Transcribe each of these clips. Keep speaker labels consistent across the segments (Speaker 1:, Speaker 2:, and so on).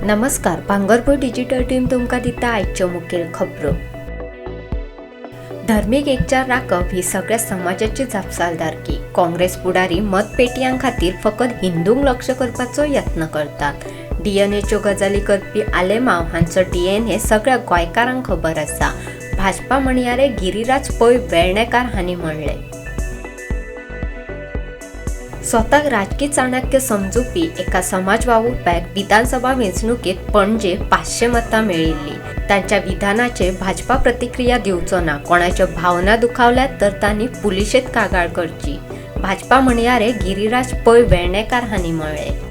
Speaker 1: नमस्कार, भांगरभूंय digital team तुमकां दिता आयच्यो मुखेल खबरो. धर्मीक एकचार राखप ही सगळ्या समाजाची जापसालदारकी. काँग्रेस फुडारी मतपेटयां खातीर फकत हिंदूंक लक्ष करपाचो यत्न करतात. डीएनएच्यो गजाली करपी आलेमांव हांचो डीएनए सगळ्या गोंयकारांक खबर आसा, भाजपा म्हणयारे गिरीराज पै वेर्णेकार हांणी म्हणलें. स्वताक राजकी चाणक्य समजुपी एका समाज वावुरप्याक विधानसभा वेंचणुकेत पणजे 500 मतां मेळिल्लीं. तांच्या विधानाचेर भाजपा प्रतिक्रिया दिवचो ना. कोणाच्यो भावना दुखावल्यात तर तांणी पुलिशेंत कागाळ करची, भाजपा म्हणयारे गिरीराज पै वेर्णेकार हांणी म्हणलें.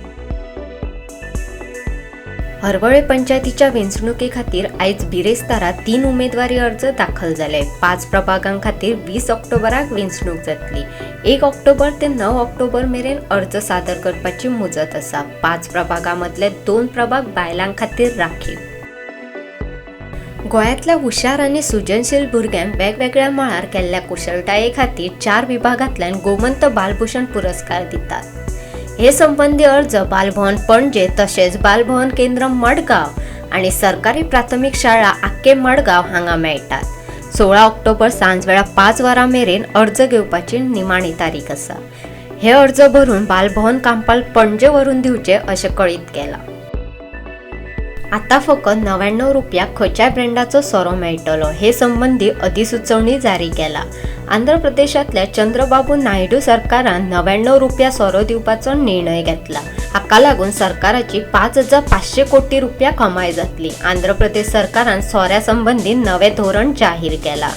Speaker 1: हरवळे पंचायतीच्या वेंचणुके खातीर आयज बिरेस्तारा 3 उमेदवारी अर्ज दाखल जाले. 5 प्रभागां खातीर 20 ऑक्टोबराक वेंचणूक जातली. 1 ऑक्टोबर ते 9 ऑक्टोबर मेरेन अर्ज सादर करपाची मुजत आसा. 5 प्रभागां मदले 2 प्रभाग बायलां खातीर राखीव. गोंयांतल्या हुशार आनी सृजनशील भुरग्यांक वेगवेगळ्या मळार केल्ल्या कुशळटाये खातीर 4 विभागांतल्यान गोमंत बालभूषण पुरस्कार दितात. हे संबंदी अर्ज बालभवन पणजे तशेंच बालभवन केंद्र मडगांव आनी सरकारी प्राथमीक शाळा आक्के मडगांव हांगा मेळटात. 16 ऑक्टोबर सांजवेळा 5 वरां मेरेन अर्ज घेवपाची निमाणी तारीख आसा. हे अर्ज भरून बालभवन कांपाल पणजे व्हरून दिवचे अशें कळीत केलां. आतां फकत 99 रुपया खंयच्याय ब्रँडाचो सोरो मेळटलो हे संबंदी अधिसुचोवणी जारी केला. आंध्र प्रदेशांतल्या चंद्रबाबू नायडू सरकारान 99 रुपया सोरो दिवपाचो निर्णय घेतला. हाका लागून सरकाराची 5,500 कोटी रुपया कमाय जातली. आंध्र प्रदेश सरकारान सोऱ्या संबंदी नवें धोरण जाहीर केलां.